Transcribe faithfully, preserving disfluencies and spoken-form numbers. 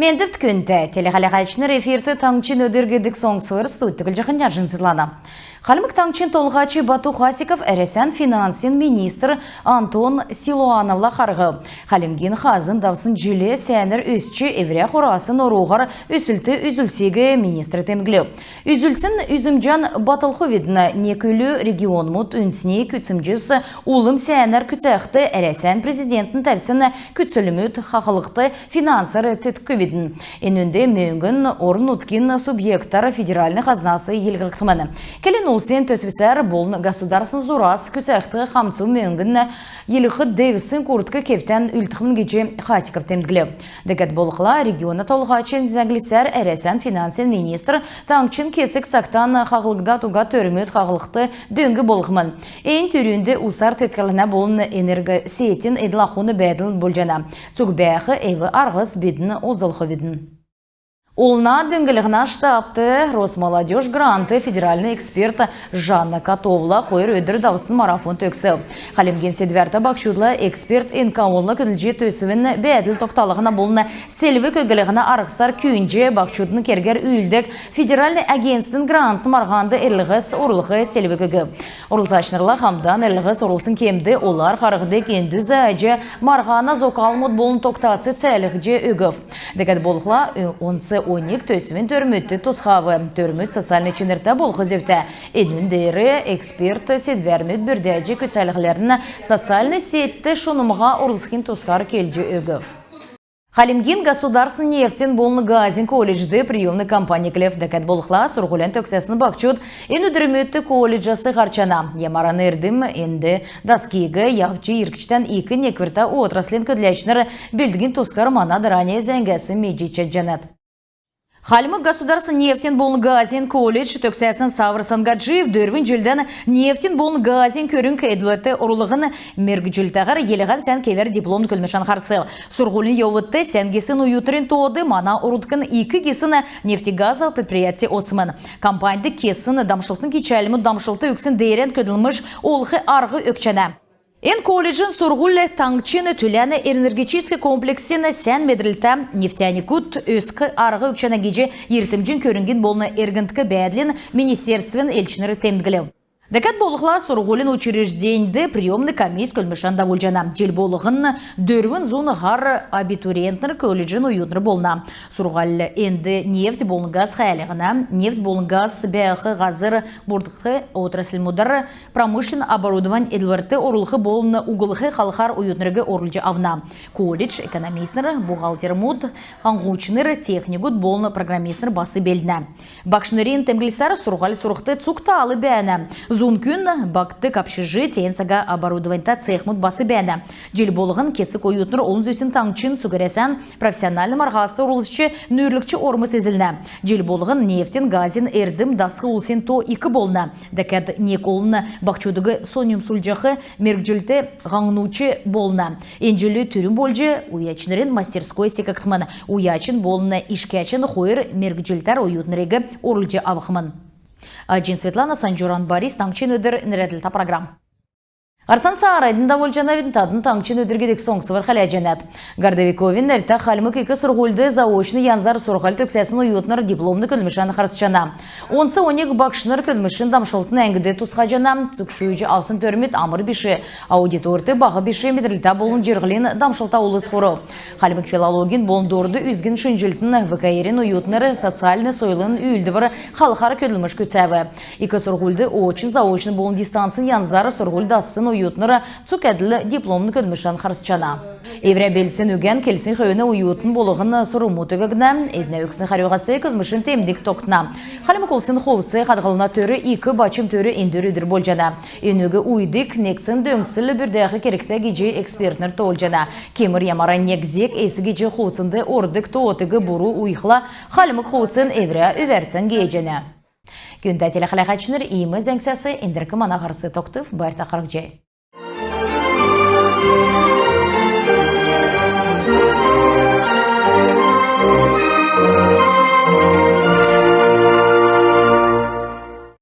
Мендвт, күндтә телехәләһәчнр! Эфирт «Таңһчин өдр» гидг соңсвр. Студьд Түглҗәхнә Җин Светлана. Хальмг Таңһчин Толһач Бату Хасиков Әрәсән финансин министр Антон Силуановла харһв. Хальмгин хазн давсн җил сәәнәр өсч, эврә хурасн оруһар өслт үзүлсиг министр темдглв. Үзүлсн үзмҗән батлхвидн. Нег үлү регионмуд үндсн күцәмҗс улм сәәнәр күцәхд, Әрәсән Президентин тәвсн күцлмүд хаһлхд финансар теткхвидн. Энүнд мөңгн орн-нутгин субъектәр федеральн хазнас йилһгдхмн. Келн улсин төсвсәр болн государственн зурас күцәхд хамцу мөңгн йилһх девсң урдк кевтән үлдхмн гиҗ Хасиков темдглв. Дәкәд болхла, региона толһачин зәңглсәр, Әрәсән финансин министр таңһчин кесг цагтан хаһлгдад уга төрмүд хаһлхд дөң болхмн. Эн түрүнд усар теткллһнә болн энергосетин эдл-ахун бәәдл болҗана. Цуг бәәх эв-арһс бидн олзлхвидн. Олна дөңнлһнә штабд «Росмолодёжь» грантд федеральн эксперт Жанна Котовла хойр өдр давсн марафон төгсв. Хальмгин седвәртә баһчудла эксперт эн ка онла көдлҗ, төсвин бәәдл тогталһна болн селвг өглһнә арһсар күүндҗ, баһчудын кергәр үүлддг федеральн агентствин грантн марһанд эрлһс орулх селвг өгв. Орлцачнрла хамдан эрлһс орулсн кемд олар харһдг эндү зааҗ, марһана зокалмуд болн тогтацс цәәлһҗ өгв. Дәкәд болхла, онц оньг төсвин төрмүдт тусхав. Төрмүд социальн чинртә болх зөвтә. Энүн деер эксперт седвәрмүд бүрдәҗ күцәлхләрн социальн сетьд шунмһа орулсхин тускар келҗ өгв. Хальмгин государственн нефтин болн газин колледжд приемн кампань эклв. Дәкәд болхла, сурһулян төгсәсн баһчуд эн өдрмүдт колледжәс һарчана. Ямаран эрдм энд дасхиг, яһҗ иргчдән ик некврта отраслин көдләчнр белддгин тускар мана дарани зәңгәс медҗ чадҗанат. Хальмг государственн нефтин болн газин колледж төгсәсн Савр Сангаджиев дөрвн җилдән нефтин болн газин көрңг эдлврт орулһн мергҗлтәһәр йилһән сән кевәр дипломн көдлмшән харсв. Сурһулин йовудт сән гисн оютнрин тоод мана урдкн ик гисн нефтегазов предприятьд одсмн. Компаньд кесн дамшлтын кичәлмүд дамшлт өгсн деерән көдлмш олх арһ өгчәнә. Эн колледжин сурһуль таңһчин түлән энергетическ комплексин сән медрлтә нефтяникүд өскх арһ өгчәнә гиҗ йиртмҗин көрңгин болн эргндк бәәдлин министерствин элчнр темдглв. Дәкәд болхла, сурһулин учрежденьд приемн комисс көдлмшән давулҗана. Җил болһн дөрвн зун һар абитуриентнр колледжин оютнр болна. Сурһуль энд нефть болн газ хәәлһнә, нефть болн газ бәәх һазр бүрдәх отрасльмудар, промышленн оборудовань эдлврт орулх болн углх халхар оютнриг орулҗ авна. Колледж экономистнр, бухгалтермуд, һаңһучнр, техникүд болн программистнр бас белднә. Багшнрин темдглсәр, сурһуль сурхд цуг таал бәәнә. Зун күн багтдг общежить, эн цага оборудованьта цехмуд бас бәәнә. Җил болһн кесг оютнр олн зүсн таңһчин, цуг Әрәсән профессиональн марһаст орлцҗ, нүүрлгч ормс эзлнә. Җил болһн нефтин, газин эрдм дасх улсин то ик болна. Дәкәд нег олн баһчудыг соньмсулҗах мергҗлт һаңнуч болна. Эн җил түрүн болҗ уячнрин мастерской секгдхмн. Уячин болн ишкәчин хойр мергҗлтәр оютнриг орулҗ авхмн. Аҗин Светлана, Санҗуран Борис, «Таңһчин өдр» нерәдлһтә программ. Һарцан цааранднь давулҗанавидн. Тадн «Таңһчин өдр» гидг соңсвр хәләҗәнәт. Городовиковин нертә Хальмг ик сурһульд заочн янзар сурһуль төгсәсн оютнр дипломн көдлмшән харсҗана. Онц оньг багшнр көдлмшин дамшлтын әңгд тусхаҗана. Цуг шүүҗ авсн төрмүд амр биш, аудиторт баһ биш медрлтә болн җирһлин дамшлтта улс хурв. Хальмг филологин болн дорд үзгин шинҗллтин, В К Р-ин оютнр социальн сойлын үүлдвр халхар көдлмш күцәв. Ик сурһульд очн, заочн болн дистанцин янзар сурһуль дассн оютнр цуг әдл дипломн көдлмшән харсҗана. Эврә белдсн үгән келсн хөөн оютн болһн сурврмуд өггднә. Эднә өгсн хәрүһәс көдлмшин темдг тогтна. Хальмг улсин хувц хадһллһна төр ик бачм төр эндр өдр болҗана. Энүг уйдг, негдсн дөңцл бүрдәх кергтә гиҗ экспертнр тоолҗана. Кемр ямаран нег зег эс гиҗ хувцнд ордг тоотыг буру уйхла, хальмг хувцн эврә өвәрцән гееҗәнә. Күндтә телехәләһәчнр, иим зәңгсәс эндрк мана һарц тогтв. Байрта харһий.